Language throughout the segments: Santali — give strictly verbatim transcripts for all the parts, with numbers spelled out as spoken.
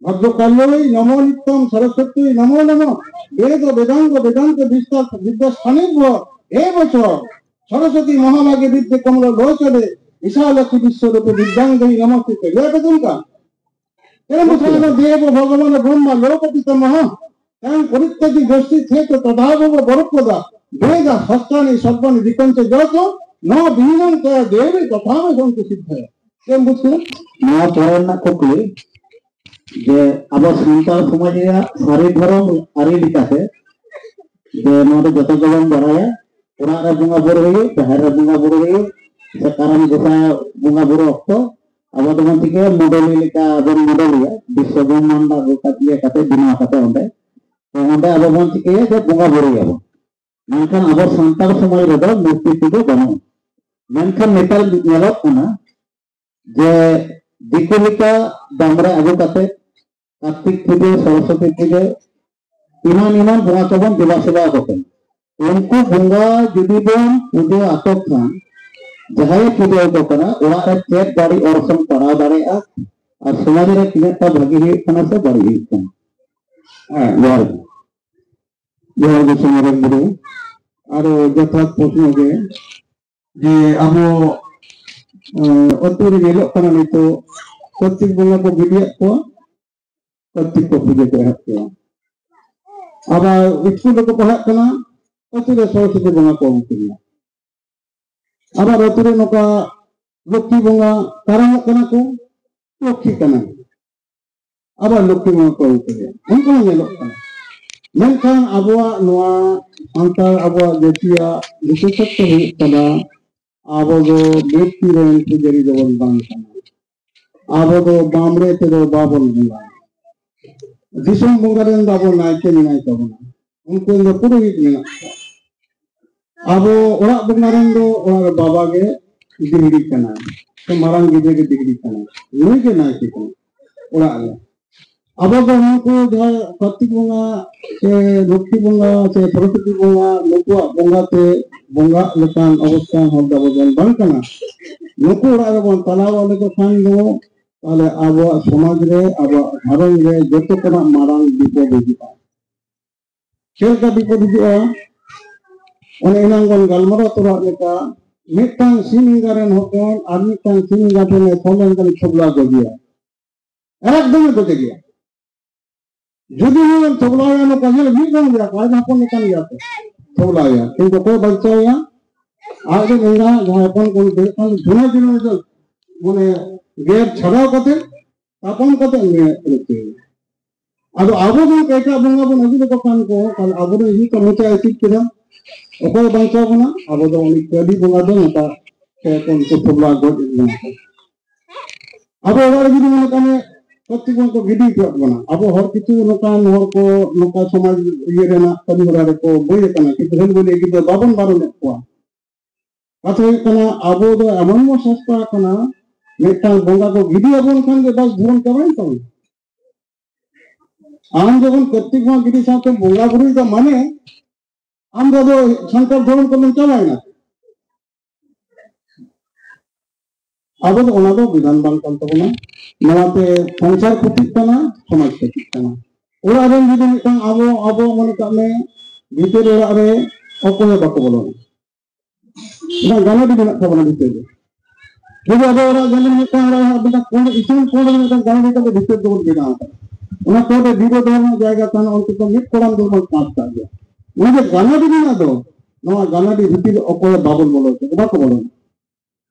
ᱵᱷᱚᱫᱽᱨᱚᱠᱟᱞᱭ ᱱᱚᱢᱚ নিত্যং সরস্বতী নমো নমঃ। বেদ বেদাঙ্গ বেদান্ত বিদ্যা বিদ্যাস্থানেভ্যো এব চ। সরস্বতী মহাভাগে বিদ্যে কমল লোচনে বিশালক্ষী বিশ্বরূপে বিদ্যাং দেহি নমস্তুতে। ᱞᱟᱹᱭ ᱟᱯᱮ ᱪᱮᱫ ᱞᱮᱠᱟ? ᱮᱨᱮ ᱢᱩᱥᱞᱤᱢ ᱫᱮᱵ ᱵᱷᱚᱜᱚᱵᱟᱱ ᱵᱨᱚᱦᱢᱟ ᱞᱳᱠ ᱯᱤᱛᱟᱢᱚᱦ ᱛᱟᱝ ᱯᱚᱨᱤᱛᱛᱟᱡᱤ ᱜᱳᱥᱴᱤ ᱪᱮᱛ ᱛᱚᱫᱟᱵᱚ ᱵᱚᱨᱚᱯᱚᱫᱟ ᱵᱮᱫᱟ ᱥᱟᱥᱛᱨᱟᱱᱤ ᱥᱚᱨᱵᱟᱱᱤ ᱵᱤᱠᱚᱧᱪᱚ ᱡᱚᱛᱚ ᱱᱚᱣᱟ ᱵᱤᱦᱤᱱᱟᱝ ᱛᱮ ᱫᱮᱵᱤ ᱠᱚᱛᱷᱟᱢ ᱥᱚᱱᱛᱩ ᱥᱤᱫᱷᱟᱭᱟ᱾ ᱪᱮᱫ ᱮᱢ ᱵᱩᱡᱽ ᱠᱮᱫᱟ? ᱱᱚᱣᱟ ᱯᱚᱨᱮ ᱨᱮᱱᱟᱜ ᱠᱩᱠᱞᱤ ᱡᱮ ᱟᱵᱚ ᱥᱟᱱᱛᱟᱲ ᱥᱚᱢᱟᱡᱽ ᱨᱮᱭᱟᱜ ᱥᱟᱹᱨᱤ ᱫᱷᱚᱨᱚᱢ ᱟᱹᱨᱤ ᱞᱮᱠᱟᱛᱮ ᱡᱮ ᱱᱚᱣᱟ ᱫᱚ ᱡᱚᱛᱚ ᱜᱮᱵᱚᱱ ᱵᱟᱲᱟᱭᱟ, ᱚᱲᱟᱜ ᱨᱮ ᱵᱚᱸᱜᱟ ᱵᱩᱨᱩ ᱦᱩᱭᱩᱜ, ᱡᱟᱦᱮᱨ ᱨᱮ ᱵᱚᱸᱜᱟ ᱵᱩᱨᱩ ᱦᱩᱭᱩᱜ, ᱥᱮ ᱠᱟᱨᱟᱢ ᱜᱚᱸᱥᱟᱭ ᱵᱚᱸᱜᱟ ᱵᱩᱨᱩ ᱚᱠᱛᱚ ᱟᱵᱚ ᱫᱚᱵᱚᱱ ᱪᱤᱠᱟᱹᱭᱟ, ᱢᱩᱰᱚᱞᱤ ᱞᱮᱠᱟ ᱵᱚᱱ ᱢᱩᱰᱚᱞᱤᱭᱟ, ᱵᱤᱥᱥᱚ ᱵᱨᱚᱦᱢᱟᱱᱰ ᱤᱭᱟᱹ ᱠᱟᱛᱮ, ᱵᱮᱱᱟᱣ ᱠᱟᱛᱮ ᱚᱸᱰᱮ, ᱛᱚ ᱚᱸᱰᱮ ᱟᱵᱚ ᱵᱚᱱ ᱪᱤᱠᱟᱹᱭᱟ ᱡᱮ ᱵᱚᱸᱜᱟ ᱵᱩᱨᱩᱭᱟᱵᱚᱱ᱾ ᱢᱮᱱᱠᱷᱟᱱ ᱟᱵᱚ ᱥᱟᱱᱛᱟᱲ ᱥᱚᱢᱟᱡᱽ ᱨᱮᱫᱚ ᱢᱩᱨᱛᱤ ᱯᱩᱡᱟᱹ ᱵᱟᱹᱱᱩᱜᱼᱟ᱾ ᱢᱮᱱᱠᱷᱟᱱ ᱱᱮᱛᱟᱨ ᱧᱮᱞᱚᱜ ᱠᱟᱱᱟ ᱡᱮ ᱫᱤᱠᱩ ᱞᱮᱠᱟ ᱫᱟᱢ ᱨᱮ ᱟᱹᱜᱩ ᱠᱟᱛᱮ ᱠᱟᱨᱛᱤᱠ ᱯᱩᱡᱟᱹ, ᱥᱚᱨᱚᱥᱚᱛᱤ ᱯᱩᱡᱟᱹ, ᱮᱢᱟᱱ ᱮᱢᱟᱱ ᱵᱚᱸᱜᱟ ᱠᱚᱵᱚᱱ ᱫᱮᱵᱟ ᱥᱮᱵᱟ ᱟᱠᱚ ᱠᱟᱱᱟ᱾ ᱩᱱᱠᱩ ᱵᱚᱸᱜᱟ ᱡᱩᱫᱤ ᱵᱚᱱ ᱯᱩᱡᱟᱹ ᱟᱠᱚ ᱠᱷᱟᱱ, ᱡᱟᱦᱟᱸᱭᱮ ᱯᱩᱡᱟᱹ ᱟᱠᱚ ᱠᱟᱱᱟ, ᱚᱲᱟᱜ ᱨᱮ ᱪᱮᱫ ᱵᱟᱹᱲᱤᱡ ᱚᱨᱥᱚᱝ ᱯᱟᱲᱟᱣ ᱫᱟᱲᱮᱭᱟᱜᱼᱟ ᱟᱨ ᱥᱚᱢᱟᱡᱽ ᱨᱮ ᱛᱤᱱᱟᱹᱜ ᱴᱟ ᱵᱷᱟᱹᱜᱤ ᱦᱩᱭᱩᱜ ᱠᱟᱱᱟ ᱥᱮ ᱵᱟᱹᱲᱤᱡ ᱦᱩᱭᱩᱜ ᱠᱟᱱᱟ᱾ ᱦᱮᱸ, ᱡᱚᱦᱟᱨ ᱜᱮ᱾ ᱡᱚᱦᱟᱨ ᱜᱮ ᱥᱚᱢᱟᱨᱚᱱ ᱵᱩᱨᱩ, ᱟᱨᱚ ᱡᱚᱛᱷᱟᱛ ᱯᱨᱚᱥᱱᱚ ᱜᱮ, ᱡᱮ ᱟᱵᱚ, ᱮᱸ, ᱟᱹᱛᱩ ᱨᱮ ᱧᱮᱞᱚᱜ ᱠᱟᱱᱟ ᱱᱤᱛᱚᱜ ᱠᱟᱨᱛᱤᱠ ᱵᱚᱸᱜᱟ ᱠᱚ ᱜᱤᱰᱤᱭᱮᱫ ᱠᱚᱣᱟ, ᱠᱟᱨᱛᱤᱠ ᱠᱚ ᱯᱩᱡᱟᱹ ᱠᱚ ᱮᱦᱚᱵ ᱠᱮᱫᱟ᱾ ᱟᱵᱟᱨ ᱤᱥᱠᱩᱞ ᱨᱮᱠᱚ ᱯᱟᱲᱦᱟᱜ ᱠᱟᱱᱟ, ᱟᱹᱛᱩ ᱨᱮ ᱥᱚᱨᱚᱥᱚᱛᱤ ᱵᱚᱸᱜᱟ ᱠᱚ ᱟᱹᱜᱩ ᱠᱤᱱᱟ᱾ ᱟᱵᱟᱨ ᱟᱹᱛᱩ ᱨᱮ ᱱᱚᱝᱠᱟ ᱞᱚᱠᱠᱷᱤ ᱵᱚᱸᱜᱟ ᱠᱟᱨᱟᱢᱚᱜ ᱠᱟᱱᱟ ᱠᱚ, ᱞᱚᱠᱠᱷᱤ ᱠᱟᱱᱟ, ᱟᱵᱟᱨ ᱞᱚᱠᱠᱷᱤ ᱵᱚᱸᱜᱟ ᱠᱚ ᱟᱹᱜᱩ ᱠᱮᱫᱮᱭᱟ, ᱚᱱᱠᱟ ᱦᱚᱸ ᱧᱮᱞᱚᱜ ᱠᱟᱱᱟ᱾ ᱢᱮᱱᱠᱷᱟᱱ ᱟᱵᱚᱣᱟᱜ ᱱᱚᱣᱟ ᱥᱟᱱᱛᱟᱲ ᱟᱵᱚᱣᱟᱜ ᱡᱟᱹᱛᱤᱭᱟᱜ ᱵᱤᱥᱮᱥᱚᱛᱛᱚ ᱦᱩᱭᱩᱜ ᱠᱟᱱᱟ, ᱟᱵᱚ ᱫᱚ ᱢᱩᱨᱛᱤ ᱨᱮᱱ ᱯᱩᱡᱟᱹᱨᱤ ᱫᱚᱵᱚᱱ ᱵᱟᱝ ᱠᱟᱱᱟ᱾ ᱟᱵᱚ ᱫᱚ ᱵᱟᱢᱲᱮ ᱛᱮᱫᱚ ᱵᱟᱵᱚᱱ ᱵᱚᱸᱜᱟᱭᱟ᱾ ᱫᱤᱥᱚᱢ ᱵᱚᱸᱜᱟ ᱨᱮᱱ ᱫᱚ ᱟᱵᱚ ᱱᱟᱭᱠᱮ ᱢᱮᱱᱟᱭ ᱛᱟᱵᱚᱱᱟ, ᱩᱱᱠᱩ ᱨᱮᱱ ᱫᱚ ᱯᱩᱨᱳᱦᱤᱛ ᱢᱮᱱᱟᱜ ᱠᱚᱣᱟ᱾ ᱟᱵᱚ ᱚᱲᱟᱜ ᱵᱚᱸᱜᱟ ᱨᱮᱱ ᱫᱚ ᱚᱲᱟᱜ ᱨᱮ ᱵᱟᱵᱟ ᱜᱮ ᱫᱤᱦᱲᱤ ᱠᱟᱱᱟᱭ, ᱥᱮ ᱢᱟᱨᱟᱝ ᱜᱤᱫᱽᱨᱟᱹ ᱜᱮ ᱫᱤᱦᱲᱤ ᱠᱟᱱᱟᱭ, ᱱᱩᱭ ᱜᱮ ᱱᱟᱭᱠᱮ ᱠᱟᱱᱟᱭ ᱚᱲᱟᱜ ᱨᱮ᱾ ᱟᱵᱚ ᱫᱚ ᱱᱩᱠᱩ ᱡᱟᱦᱟᱸ ᱠᱟᱨᱛᱤᱠ ᱵᱚᱸᱜᱟ ᱥᱮ ᱞᱚᱠᱠᱷᱤ ᱵᱚᱸᱜᱟ ᱥᱮ ᱥᱚᱨᱚᱥᱚᱛᱤ ᱵᱚᱸᱜᱟ, ᱱᱩᱠᱩᱣᱟᱜ ᱵᱚᱸᱜᱟ ᱛᱮ ᱵᱚᱸᱜᱟᱜ ᱞᱮᱠᱟᱱ ᱚᱵᱚᱥᱛᱷᱟᱱ ᱦᱚᱲ ᱫᱚ ᱟᱵᱚ ᱫᱚ ᱵᱟᱝ ᱠᱟᱱᱟ᱾ ᱱᱩᱠᱩ ᱚᱲᱟᱜ ᱨᱮᱵᱚᱱ ᱛᱟᱞᱟᱣ ᱞᱮᱠᱚ ᱠᱷᱟᱱ ᱫᱚ ᱛᱟᱦᱞᱮ ᱟᱵᱚᱣᱟᱜ ᱥᱚᱢᱟᱡᱽ ᱨᱮ, ᱟᱵᱚᱣᱟᱜ ᱜᱷᱟᱨᱚᱸᱡᱽ ᱨᱮ ᱡᱚᱛᱚ ᱠᱷᱚᱱᱟᱜ ᱢᱟᱨᱟᱝ ᱵᱤᱯᱚᱫ ᱦᱤᱡᱩᱜᱼᱟ᱾ ᱪᱮᱫ ᱞᱮᱠᱟ ᱵᱤᱯᱚᱫ ᱦᱤᱡᱩᱜᱼᱟ? ᱚᱱᱮ ᱮᱱᱟᱝ ᱵᱚᱱ ᱜᱟᱞᱢᱟᱨᱟᱣ ᱛᱚᱨᱟᱣ ᱞᱮᱠᱟ, ᱢᱤᱫᱴᱟᱝ ᱥᱤᱢ ᱮᱸᱜᱟ ᱨᱮᱱ ᱦᱚᱯᱚᱱ ᱟᱨ ᱢᱤᱫᱴᱟᱝ ᱥᱤᱢ ᱮᱸᱜᱟ ᱴᱷᱮᱱᱮ ᱥᱚ ᱞᱮᱱᱠᱷᱟᱱ ᱪᱷᱚᱵᱽᱞᱟ ᱜᱚᱡᱮᱭᱟ, ᱮᱠᱫᱚᱢᱮ ᱜᱚᱡᱮ ᱜᱮᱭᱟ᱾ ᱡᱩᱫᱤ ᱱᱚᱣᱟ ᱪᱷᱚᱵᱽᱞᱟᱭᱟ, ᱱᱚᱝᱠᱟ ᱧᱮᱞ ᱢᱤᱫ ᱫᱚᱢ ᱜᱮᱭᱟ, ᱟᱡ ᱦᱚᱯᱚᱱ ᱞᱮᱠᱟᱱ ᱜᱮᱭᱟ ᱛᱚ, ᱪᱷᱚᱵᱽᱞᱟᱭᱟ, ᱠᱤᱱᱛᱩ ᱚᱠᱚᱭ ᱵᱟᱧᱪᱟᱣᱮᱭᱟ? ᱟᱡ ᱨᱮᱱ ᱮᱸᱜᱟ ᱡᱟᱦᱟᱸᱭ ᱦᱚᱯᱚᱱ ᱠᱚ ᱦᱩᱭᱩᱜ ᱠᱷᱟᱱ ᱫᱷᱩᱱᱟᱹ ᱫᱷᱩᱱᱟᱹ ᱫᱚ ᱢᱟᱱᱮ ᱜᱮᱨ ᱪᱷᱟᱰᱟᱣ ᱠᱟᱛᱮ ᱛᱟᱯᱟᱢ ᱠᱟᱛᱮ ᱩᱱᱤ ᱢᱩᱪᱟᱹᱫ᱾ ᱟᱫᱚ ᱟᱵᱚ ᱫᱚ ᱮᱴᱟᱜ ᱵᱚᱸᱜᱟ ᱵᱚᱱ ᱟᱹᱜᱩ ᱞᱮᱠᱚ ᱠᱷᱟᱱ ᱠᱚ, ᱛᱟᱦᱞᱮ ᱟᱵᱚ ᱫᱚ ᱤᱫᱤ ᱠᱚ ᱢᱚᱪᱟ ᱮᱥᱤᱫ ᱠᱮᱫᱟ᱾ ᱚᱠᱚᱭ ᱵᱟᱧᱪᱟᱣ ᱵᱚᱱᱟ? ᱟᱵᱚ ᱫᱚ ᱩᱱᱤ ᱠᱟᱹᱞᱤ ᱵᱚᱸᱜᱟ ᱫᱚ ᱢᱮᱛᱟ ᱠᱚ ᱩᱱᱠᱩ ᱯᱷᱚᱵᱽᱞᱟ ᱜᱚᱡ ᱮᱫ ᱵᱚᱱᱟ ᱠᱚ᱾ ᱟᱵᱚ ᱚᱲᱟᱜ ᱨᱮ ᱡᱩᱫᱤ ᱢᱚᱱᱮ ᱠᱟᱜ ᱢᱮ ᱯᱨᱚᱛᱮᱠ ᱵᱚᱱ ᱠᱚ ᱜᱤᱰᱤ ᱦᱚᱴᱚᱣᱟᱜ ᱵᱚᱱᱟ, ᱟᱵᱚ ᱦᱚᱲ ᱠᱤᱪᱷᱩ ᱱᱚᱝᱠᱟᱱ ᱦᱚᱲ ᱠᱚ ᱱᱚᱝᱠᱟ ᱥᱚᱢᱟᱡᱽ ᱤᱭᱟᱹ ᱨᱮᱱᱟᱜ ᱠᱟᱹᱢᱤ ᱦᱚᱨᱟ ᱨᱮᱠᱚ ᱵᱟᱹᱭ ᱟᱠᱟᱱᱟ, ᱠᱤᱱᱛᱩ ᱦᱟᱹᱞ ᱵᱟᱹᱞᱤ ᱜᱤᱫᱽᱨᱟᱹ ᱵᱟᱵᱚᱱ ᱵᱟᱨᱚᱱᱮᱫ ᱠᱚᱣᱟ᱾ ᱠᱟᱛᱷᱟ ᱦᱩᱭᱩᱜ ᱠᱟᱱᱟ, ᱟᱵᱚ ᱫᱚ ᱮᱢᱚᱱ ᱵᱚᱱ ᱥᱟᱥᱛᱟ ᱟᱠᱟᱱᱟ, ᱢᱤᱫᱴᱟᱝ ᱵᱚᱸᱜᱟ ᱠᱚ ᱜᱤᱰᱤ ᱟᱵᱚᱱ ᱠᱷᱟᱱ ᱜᱮ ᱵᱟᱥ ᱫᱷᱚᱨᱚᱢ ᱪᱟᱵᱟᱭᱮᱱ ᱛᱟᱵᱚᱱᱟ᱾ ᱟᱢ ᱡᱚᱠᱷᱚᱱ ᱠᱟᱨᱛᱤᱠ ᱵᱚᱸᱜᱟ ᱜᱤᱰᱤ ᱥᱟᱶᱛᱮ ᱵᱚᱸᱜᱟ ᱵᱩᱨᱩᱭ ᱫᱟ ᱢᱟᱱᱮ ᱟᱢ ᱫᱚ ᱟᱫᱚ ᱥᱟᱱᱛᱟᱲ ᱫᱷᱚᱨᱚᱢ ᱠᱷᱚᱱ ᱫᱚᱢ ᱪᱟᱵᱟᱭᱮᱱᱟ᱾ ᱟᱵᱚ ᱫᱚ ᱚᱱᱟ ᱫᱚ ᱵᱤᱫᱷᱟᱱ ᱵᱟᱝ ᱠᱟᱱ ᱛᱟᱵᱚᱱᱟ᱾ ᱱᱚᱣᱟᱛᱮ ᱥᱚᱝᱥᱟᱨ ᱠᱷᱚᱛᱤᱜ ᱠᱟᱱᱟ, ᱥᱚᱢᱟᱡᱽ ᱠᱷᱚᱛᱤᱜ ᱠᱟᱱᱟ᱾ ᱚᱲᱟᱜ ᱨᱮᱱ ᱡᱩᱫᱤ ᱢᱤᱫᱴᱟᱝ ᱟᱵᱚ, ᱟᱵᱚ ᱢᱚᱱᱮ ᱠᱟᱜ ᱢᱮ ᱵᱷᱤᱛᱟᱹᱨ ᱚᱲᱟᱜ ᱨᱮ ᱚᱠᱚᱭ ᱦᱚᱸ ᱵᱟᱠᱚ ᱵᱚᱞᱚᱱᱟ, ᱢᱤᱫᱴᱟᱝ ᱜᱟᱱᱟᱰᱤ ᱢᱮᱱᱟᱜ ᱛᱟᱵᱚᱱᱟ ᱵᱷᱤᱛᱟᱹᱨ ᱨᱮ᱾ ᱡᱩᱫᱤ ᱟᱵᱚ ᱚᱲᱟᱜ ᱡᱮᱢᱚᱱ ᱢᱤᱫᱴᱟᱝ ᱚᱲᱟᱜ ᱨᱮ ᱢᱤᱫᱴᱟᱝ ᱠᱚᱬ, ᱤᱥᱤᱱ ᱠᱚᱬ ᱨᱮ ᱢᱤᱫᱴᱟᱝ ᱜᱟᱱᱟᱰᱤ ᱠᱟᱛᱮ ᱵᱷᱤᱛᱟᱹᱨ ᱫᱚᱵᱚᱱ ᱵᱮᱱᱟᱣ ᱟᱠᱟᱫᱟ, ᱚᱱᱟ ᱠᱚᱬ ᱨᱮ ᱵᱤᱵᱟᱹ ᱫᱚᱦᱚ ᱨᱮᱱᱟᱜ ᱡᱟᱭᱜᱟ ᱛᱟᱦᱮᱱᱟ, ᱚᱱᱛᱮ ᱫᱚ ᱢᱤᱫ ᱠᱚᱲᱟᱢ ᱫᱚᱵᱚᱱ ᱠᱟᱸᱛ ᱠᱟᱜ ᱜᱮᱭᱟ᱾ ᱚᱱᱟ ᱡᱮ ᱜᱟᱱᱟᱰᱤ ᱢᱮᱱᱟᱜ ᱫᱚ, ᱱᱚᱣᱟ ᱜᱟᱱᱟᱰᱤ ᱵᱷᱤᱛᱤᱨ ᱨᱮ ᱚᱠᱚᱭ ᱦᱚᱸ ᱵᱟᱵᱚᱱ ᱵᱚᱞᱚ ᱦᱚᱪᱚ ᱠᱚᱣᱟ, ᱵᱟᱠᱚ ᱵᱚᱞᱚᱱᱟ᱾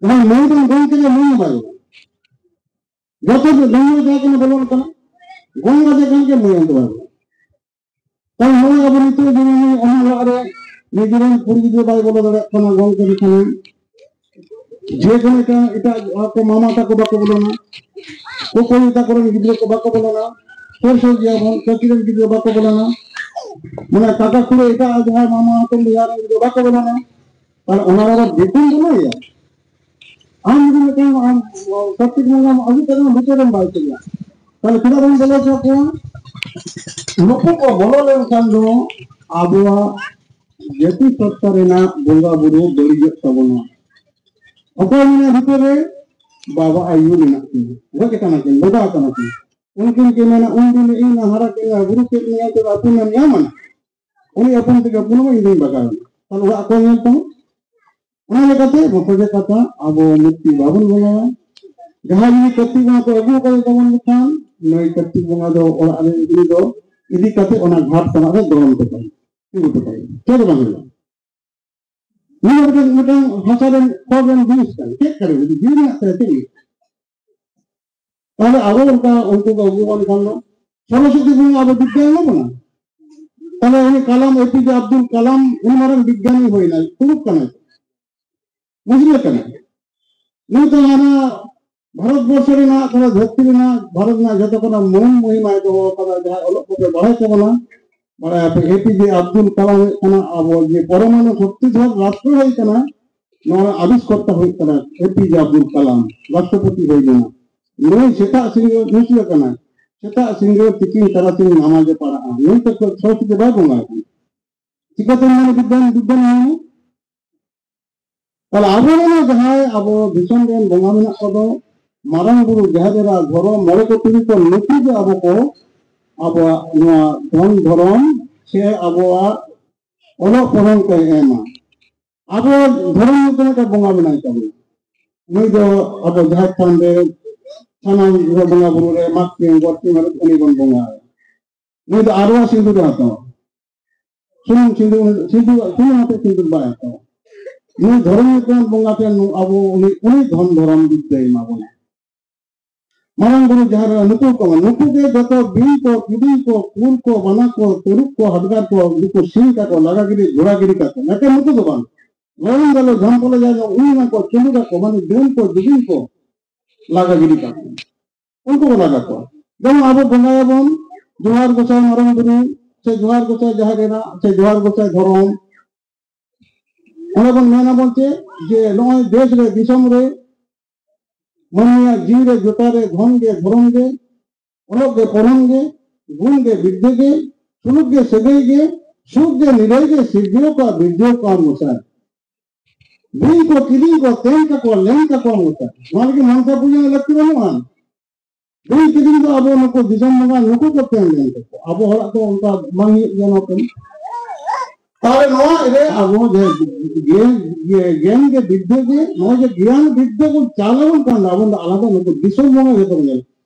ᱡᱟᱦᱟᱸᱭ ᱢᱟᱹᱭ ᱵᱚᱱ ᱜᱚᱝ ᱠᱮᱫᱮᱭᱟ, ᱢᱟᱹᱭ ᱦᱚᱸ ᱵᱟᱭ ᱵᱚᱞᱚᱱᱟ᱾ ᱡᱚᱛᱚ ᱜᱮ ᱰᱟᱺᱜᱩᱣᱟᱹ ᱡᱟᱦᱟᱸ ᱠᱟᱱᱟ ᱵᱚᱞᱚᱱ ᱠᱟᱱᱟ, ᱜᱚᱝ ᱜᱟᱛᱮ ᱠᱷᱟᱱ ᱜᱮ ᱢᱟᱹᱭ ᱦᱚᱸ ᱵᱟᱭ ᱵᱚᱞᱚᱱᱟ᱾ ᱛᱟᱦᱞᱮ ᱱᱚᱜᱼᱚᱭ ᱟᱵᱚ ᱱᱤᱛᱚᱜ ᱡᱮᱢᱚᱱ ᱚᱱᱟ ᱚᱲᱟᱜ ᱨᱮ ᱱᱤᱡᱮᱨᱮᱱ ᱠᱩᱲᱤ ᱜᱤᱫᱽᱨᱟᱹ ᱵᱟᱭ ᱵᱚᱞᱚ ᱫᱟᱲᱮᱭᱟᱜ ᱠᱟᱱᱟ, ᱜᱚᱝ ᱠᱮᱫᱮ ᱠᱷᱟᱱᱮ, ᱡᱮ ᱠᱳᱱᱳ ᱮᱴᱟᱜ, ᱮᱴᱟᱜ ᱠᱚ ᱢᱟᱢᱟ ᱛᱟᱠᱚ ᱵᱟᱠᱚ ᱵᱚᱞᱚᱱᱟ, ᱠᱚᱠᱚᱭ ᱛᱟᱠᱚ ᱨᱮᱱ ᱜᱤᱫᱽᱨᱟᱹ ᱠᱚ ᱵᱟᱠᱚ ᱵᱚᱞᱚᱱᱟ, ᱥᱩᱨ ᱥᱩᱨ ᱜᱮᱭᱟ ᱵᱚᱱ, ᱠᱟᱹᱴᱤᱡ ᱨᱮᱱ ᱜᱤᱫᱽᱨᱟᱹ ᱵᱟᱠᱚ ᱵᱚᱞᱚᱱᱟ, ᱢᱟᱱᱮ ᱠᱟᱠᱟ ᱠᱷᱩᱲᱟᱹ ᱮᱴᱟᱜ ᱡᱟᱦᱟᱸᱭ ᱢᱟᱢᱟ ᱦᱚᱯᱚᱱ ᱵᱚᱭᱦᱟ ᱨᱮᱱ ᱜᱤᱫᱽᱨᱟᱹ ᱵᱟᱠᱚ ᱵᱚᱞᱚᱱᱟ᱾ ᱛᱟᱦᱞᱮ ᱚᱱᱟ ᱨᱮ ᱟᱵᱟᱨ ᱫᱤᱠᱩᱢ ᱵᱚᱞᱚᱭᱟ? ᱟᱢ ᱡᱩᱫᱤ ᱢᱤᱫᱴᱟᱝ ᱟᱢ ᱠᱟᱨᱛᱤᱠ ᱵᱚᱸᱜᱟᱢ ᱟᱹᱜᱩ ᱠᱟᱛᱮ ᱵᱷᱤᱛᱟᱹᱨ ᱨᱮᱢ ᱵᱟᱭ ᱠᱮᱫᱟ, ᱛᱟᱦᱞᱮ ᱪᱮᱫᱟᱜ ᱵᱟᱢ ᱵᱚᱞᱚ ᱦᱚᱪᱚ ᱠᱚᱣᱟ? ᱱᱩᱠᱩ ᱠᱚ ᱵᱚᱞᱚ ᱞᱮᱱᱠᱷᱟᱱ ᱫᱚ ᱟᱵᱚᱣᱟᱜ ᱡᱟᱹᱛᱤ ᱥᱚᱛᱛᱟ ᱨᱮᱱᱟᱜ ᱵᱚᱸᱜᱟ ᱵᱩᱨᱩ ᱵᱟᱹᱲᱤᱡᱚᱜ ᱛᱟᱵᱚᱱᱟ᱾ ᱚᱠᱚᱭ ᱢᱮᱱᱟ ᱵᱷᱤᱛᱟᱹᱨ ᱨᱮ? ᱵᱟᱵᱟ ᱟᱭᱳ ᱢᱮᱱᱟᱜ ᱠᱤᱱᱟ, ᱜᱚᱡ ᱟᱠᱟᱱᱟ ᱠᱤᱱ, ᱵᱚᱸᱜᱟ ᱟᱠᱟᱱᱟ ᱠᱤᱱ᱾ ᱩᱱᱠᱤᱱ ᱠᱤᱱ ᱢᱮᱱᱟ, "ᱩᱱ ᱫᱤᱱ ᱤᱧ ᱦᱟᱨᱟ ᱠᱮᱫ ᱢᱮᱭᱟ, ᱵᱩᱨᱩ ᱠᱮᱫ ᱢᱮᱭᱟ, ᱛᱚᱵᱮ ᱟᱹᱯᱩᱱᱮᱢ ᱧᱟᱢᱟ?" ᱩᱱᱤ ᱟᱹᱯᱩᱱ ᱛᱮᱜᱮ ᱟᱹᱯᱩᱱᱚᱜ ᱢᱟ, ᱤᱧ ᱫᱩᱧ ᱵᱟᱜᱟᱣ ᱮᱱᱟ᱾ ᱛᱟᱦᱞᱮ ᱚᱲᱟᱜ ᱚᱠᱚᱭ ᱧᱮᱞ ᱛᱟᱢᱟ? ᱚᱱᱟ ᱞᱮᱠᱟᱛᱮ ᱵᱚᱠᱚᱧ ᱠᱟᱛᱷᱟ, ᱟᱵᱚ ᱢᱩᱨᱛᱤ ᱵᱟᱵᱚᱱ ᱵᱚᱸᱜᱟᱭᱟ᱾ ᱡᱟᱦᱟᱸᱭ ᱡᱩᱫᱤ ᱠᱟᱹᱨᱛᱤᱠ ᱵᱚᱸᱜᱟ ᱠᱚ ᱟᱹᱜᱩ ᱟᱠᱟᱫᱮ ᱛᱟᱵᱚᱱ ᱠᱷᱟᱱ, ᱱᱩᱭ ᱠᱟᱹᱨᱛᱤᱠ ᱵᱚᱸᱜᱟ ᱫᱚ ᱚᱲᱟᱜ ᱨᱮ ᱩᱱᱤ ᱫᱚ ᱤᱫᱤ ᱠᱟᱛᱮ ᱚᱱᱟ ᱜᱷᱟᱴ ᱛᱟᱞᱟ ᱨᱮ ᱫᱚᱨᱚᱢ ᱦᱚᱴᱚ ᱠᱟᱭ, ᱛᱤᱸᱜᱩ ᱦᱚᱴᱚ ᱠᱟᱭ, ᱪᱮᱫ ᱦᱚᱸ ᱵᱟᱝ ᱦᱩᱭᱩᱜᱼᱟ᱾ ᱱᱚᱣᱟ ᱢᱤᱫᱴᱟᱝ, ᱢᱤᱫᱴᱟᱝ ᱦᱟᱥᱟ ᱨᱮᱱ ᱠᱷᱚᱲ ᱨᱮᱱ ᱡᱤᱱᱤᱥ ᱠᱟᱱᱟ, ᱪᱮᱫ ᱠᱟᱱᱟ? ᱡᱩᱫᱤ ᱡᱤᱣᱤ ᱢᱮᱱᱟᱜ ᱛᱟᱭᱟ, ᱪᱮᱫ ᱦᱩᱭᱩᱜᱼᱟ? ᱛᱟᱦᱞᱮ ᱟᱵᱚ ᱚᱱᱠᱟ ᱩᱱᱠᱩ ᱠᱚ ᱟᱹᱜᱩ ᱵᱚᱱ ᱠᱷᱟᱱ ᱫᱚ ᱥᱚᱨᱚᱥᱚᱛᱤ ᱵᱚᱸᱜᱟ ᱟᱵᱚ ᱵᱤᱫᱽᱭᱟ ᱮᱢᱟ ᱵᱚᱱᱟ᱾ ᱛᱟᱦᱞᱮ ᱩᱱᱤ ᱠᱟᱞᱟᱢ, ᱮ ᱯᱤ ᱡᱮ ᱟᱵᱫᱩᱞ ᱠᱟᱞᱟᱢ, ᱩᱱᱤ ᱢᱟᱨᱟᱝ ᱵᱤᱜᱽᱜᱟᱱᱤ ᱦᱩᱭᱱᱟᱭ, ᱛᱩᱲᱩᱠ ᱠᱟᱱᱟᱭ, ᱢᱩᱥᱞᱤᱢ ᱠᱟᱱᱟᱭ᱾ ᱱᱩᱭ ᱫᱚ ᱦᱟᱱᱟ ᱵᱷᱟᱨᱚᱛ ᱵᱚᱨᱥᱚ ᱨᱮᱱᱟᱜ, ᱛᱟᱦᱞᱮ ᱫᱷᱟᱹᱨᱛᱤ ᱨᱮᱱᱟᱜ, ᱵᱷᱟᱨᱚᱛ ᱨᱮᱱᱟᱜ ᱡᱚᱛᱚ ᱠᱷᱚᱱᱟᱜ ᱢᱟᱹᱱ ᱢᱚᱦᱤᱢᱟᱭ ᱫᱚᱦᱚ ᱟᱠᱟᱫᱟ, ᱡᱟᱦᱟᱸᱭ ᱚᱞᱚᱜ ᱠᱚᱯᱮ ᱵᱟᱲᱟᱭ ᱛᱟᱵᱚᱱᱟ, ᱵᱟᱲᱟᱭᱟᱯᱮ, ᱮ ᱯᱤ ᱡᱮ ᱟᱵᱫᱩᱞ ᱠᱟᱞᱟᱢ ᱦᱩᱭᱩᱜ ᱠᱟᱱᱟ ᱟᱵᱚ ᱡᱮ ᱯᱚᱨᱚᱢᱟᱬᱩ ᱥᱚᱠᱛᱤ ᱫᱷᱚᱨ ᱨᱟᱥᱴᱨᱚ ᱦᱩᱭ ᱠᱟᱱᱟ, ᱱᱚᱣᱟ ᱨᱮᱱᱟᱜ ᱟᱵᱤᱥᱠᱚᱨᱛᱟ ᱦᱩᱭᱩᱜ ᱠᱟᱱᱟ ᱮ ᱯᱤ ᱡᱮ ᱟᱵᱫᱩᱞ ᱠᱟᱞᱟᱢ, ᱨᱟᱥᱴᱨᱚᱯᱚᱛᱤ ᱦᱩᱭ ᱞᱮᱱᱟ᱾ ᱱᱩᱭ ᱥᱮᱛᱟᱜ ᱥᱤᱸᱜᱟᱹᱲ ᱧᱩᱛ ᱟᱠᱟᱱᱟ, ᱥᱮᱛᱟᱜ ᱥᱤᱸᱜᱟᱹᱲ ᱛᱤᱠᱤᱱ ᱛᱟᱨᱟᱥᱤᱧ ᱱᱟᱢᱟᱡᱮ ᱯᱟᱲᱦᱟᱜᱼᱟ, ᱱᱩᱭ ᱛᱮ ᱥᱚᱨᱚᱥᱚᱛᱤ ᱵᱟᱭ ᱵᱚᱸᱜᱟ ᱟᱠᱟᱱᱟ᱾ ᱪᱤᱠᱟᱹᱛᱮ ᱢᱮᱱᱟ ᱵᱤᱫᱽᱫᱟᱹ, ᱵᱤᱫᱽᱫᱟᱹ ᱧᱟᱢᱟ? ᱛᱟᱦᱞᱮ ᱟᱵᱚ ᱨᱮᱱ ᱡᱟᱦᱟᱸᱭ ᱟᱵᱚ ᱫᱤᱥᱚᱢ ᱨᱮᱱ ᱵᱚᱸᱜᱟ ᱢᱮᱱᱟᱜ ᱠᱚᱫᱚ, ᱢᱟᱨᱟᱝ ᱵᱩᱨᱩ, ᱡᱟᱦᱮᱨ ᱮᱨᱟ, ᱫᱷᱚᱨᱚᱢ, ᱢᱚᱬᱮ ᱠᱚ ᱛᱩᱨᱩᱭ ᱠᱚ, ᱱᱩᱠᱩ ᱜᱮ ᱟᱵᱚ ᱠᱚ, ᱟᱵᱚᱣᱟᱜ ᱱᱚᱣᱟ ᱫᱷᱚᱱ ᱫᱷᱚᱨᱚᱢ ᱥᱮ ᱟᱵᱚᱣᱟᱜ ᱚᱞᱚᱜ ᱯᱚᱲᱦᱚᱱ ᱠᱚ ᱮᱢᱟ᱾ ᱟᱵᱚ ᱫᱷᱚᱨᱚᱢ ᱢᱚᱛᱚ ᱢᱤᱫᱴᱟᱝ ᱵᱚᱸᱜᱟ ᱢᱮᱱᱟᱭ ᱛᱟᱵᱚᱱᱟ᱾ ᱱᱩᱭ ᱫᱚ ᱟᱵᱚ ᱡᱟᱦᱮᱨ ᱛᱷᱟᱱ ᱨᱮ, ᱥᱟᱱᱟᱢ ᱵᱚᱸᱜᱟ ᱵᱩᱨᱩ ᱨᱮ ᱢᱟᱜᱽ ᱥᱤᱢ, ᱜᱚᱴ ᱥᱤᱢ, ᱩᱱᱤ ᱵᱚᱱ ᱵᱚᱸᱜᱟ ᱟᱭᱟ᱾ ᱱᱩᱭ ᱫᱚ ᱟᱨᱣᱟ ᱥᱤᱸᱫᱩᱨ ᱮ ᱦᱟᱛᱟᱣᱟ᱾ ᱥᱩᱱᱩᱢ ᱥᱤᱸᱫᱩᱨ, ᱥᱤᱸᱫᱩᱨ, ᱥᱩᱱᱩᱢ ᱟᱛᱮ ᱥᱤᱸᱫᱩᱨ ᱵᱟᱭ ᱦᱟᱛᱟᱣᱟ᱾ ᱱᱩᱭ ᱫᱷᱚᱨᱚᱢ ᱧᱩᱛᱩᱢ ᱵᱚᱸᱜᱟ ᱴᱷᱮᱱ ᱱᱩ-, ᱟᱵᱚ ᱩᱱᱤ, ᱩᱱᱤ ᱫᱷᱚᱱ ᱫᱷᱚᱨᱚᱢ ᱵᱤᱫᱽᱫᱟᱹᱭ ᱮᱢᱟ ᱵᱚᱱᱟ᱾ ᱢᱟᱨᱟᱝ ᱵᱩᱨᱩ ᱡᱟᱦᱮᱨ ᱮᱨᱟ ᱱᱩᱠᱩ ᱠᱚ, ᱱᱩᱠᱩ ᱜᱮ ᱡᱚᱛᱚ ᱵᱤᱧ ᱠᱚ, ᱠᱤᱫᱤᱧ ᱠᱚ, ᱠᱩᱞ ᱠᱚ, ᱵᱟᱱᱟ ᱠᱚ, ᱛᱟᱹᱨᱩᱵ ᱠᱚ, ᱦᱟᱰᱜᱟᱨ ᱠᱚ, ᱱᱩᱠᱩ ᱥᱤᱧ ᱠᱟᱠᱚ, ᱞᱟᱜᱟ ᱜᱤᱰᱤ, ᱡᱷᱚᱲᱟ ᱜᱤᱰᱤ ᱠᱟᱠᱚ᱾ ᱮᱠᱮᱱ ᱱᱩᱠᱩ ᱫᱚ ᱵᱟᱝ᱾ ᱞᱚᱭᱚᱝ ᱜᱟᱞᱚ, ᱡᱷᱟᱢᱯᱚᱞ ᱡᱟᱭᱜᱟ, ᱩᱱᱤ ᱢᱟ ᱠᱚ, ᱪᱩᱰᱩ ᱠᱟᱠᱚ, ᱢᱟᱱᱮ ᱰᱟᱹᱱ ᱠᱚ, ᱡᱩᱜᱤᱱ ᱠᱚ ᱞᱟᱜᱟ ᱜᱤᱰᱤ ᱠᱟᱠᱚ᱾ ᱩᱱᱠᱩ ᱠᱚ ᱞᱟᱜᱟ ᱠᱚᱣᱟ᱾ ᱡᱮᱢᱚᱱ ᱟᱵᱚ ᱵᱚᱸᱜᱟᱭᱟᱵᱚᱱ ᱡᱚᱦᱟᱨ ᱜᱚᱸᱥᱟᱭ ᱢᱟᱨᱟᱝ ᱵᱩᱨᱩ, ᱥᱮ ᱡᱚᱦᱟᱨ ᱜᱚᱸᱥᱟᱭ ᱡᱟᱦᱮᱨ ᱮᱨᱟ, ᱥᱮ ᱡᱚᱦᱟᱨ ᱜᱚᱸᱥᱟᱭ ᱫᱷᱚᱨᱚᱢ᱾ ᱚᱸᱰᱮ ᱵᱚᱱ ᱢᱮᱱᱟᱵᱚᱱ ᱪᱮᱫ? ᱡᱮ ᱱᱚᱜᱼᱚᱭ ᱫᱮᱥ ᱨᱮ, ᱫᱤᱥᱚᱢ ᱨᱮ, ᱢᱟᱹᱱᱢᱤᱭᱟᱜ ᱡᱤᱣᱤ ᱨᱮ, ᱡᱚᱴᱟ ᱨᱮ, ᱫᱷᱚᱱ ᱜᱮ, ᱫᱷᱚᱨᱚᱢ ᱜᱮ, ᱚᱞᱚᱜ ᱜᱮ, ᱯᱚᱲᱦᱚᱱ ᱜᱮ, ᱜᱩᱱ ᱜᱮ, ᱵᱤᱫᱽᱫᱟᱹ ᱜᱮ, ᱥᱩᱞᱩᱠ ᱜᱮ, ᱥᱟᱹᱜᱟᱹᱭ ᱜᱮ, ᱥᱩᱠ ᱜᱮ, ᱱᱤᱨᱟᱹᱭ ᱜᱮ, ᱥᱤᱨᱡᱟᱹᱣ ᱠᱚᱣᱟ, ᱵᱤᱨᱡᱟᱹᱣ ᱠᱚᱣᱟ ᱜᱚᱸᱥᱟᱭ᱾ ᱵᱤᱧ ᱠᱚ ᱠᱤᱫᱤᱧ ᱠᱚ ᱛᱮᱧ ᱛᱟᱠᱚᱣᱟ ᱞᱮᱝ ᱛᱟᱠᱚᱣᱟ ᱢᱚᱪᱟ᱾ ᱱᱚᱣᱟ ᱞᱟᱹᱜᱤᱫ ᱢᱚᱱᱥᱟ ᱯᱩᱡᱟᱹ ᱨᱮᱱᱟᱜ ᱞᱟᱹᱠᱛᱤ ᱵᱟᱹᱱᱩᱜᱼᱟ᱾ ᱵᱤᱧ ᱠᱤᱫᱤᱧ ᱫᱚ ᱟᱵᱚ ᱱᱩᱠᱩ ᱫᱤᱥᱚᱢ ᱵᱚᱸᱜᱟ ᱱᱩᱠᱩ ᱠᱚ ᱛᱮᱧ ᱞᱮᱝ ᱛᱟᱠᱚᱣᱟ᱾ ᱟᱵᱚ ᱦᱚᱲᱟᱜ ᱫᱚ ᱚᱱᱠᱟ ᱵᱟᱝ ᱦᱩᱭᱩᱜ ᱜᱮᱭᱟ ᱱᱚᱣᱟ ᱠᱟᱹᱢᱤ᱾ ᱛᱟᱦᱞᱮ ᱱᱚᱣᱟ ᱨᱮ ᱟᱵᱚ ᱡᱮ ᱜᱮ-, ᱜᱮ-, ᱜᱮᱭᱟᱱ ᱜᱮ ᱵᱤᱫᱽᱫᱟᱹ ᱜᱮ, ᱱᱚᱜᱼᱚᱭ ᱡᱮ ᱜᱮᱭᱟᱱ ᱵᱤᱫᱽᱫᱟᱹ ᱵᱚᱱ ᱪᱟᱞ ᱟᱵᱚᱱ ᱠᱟᱱ ᱫᱚ, ᱟᱵᱚ ᱫᱚ ᱟᱞᱟᱫᱟ ᱱᱩᱠᱩ ᱫᱤᱥᱚᱢ ᱵᱚᱸᱜᱟ ᱜᱮ ᱛᱟᱵᱚᱱ ᱧᱮᱞ᱾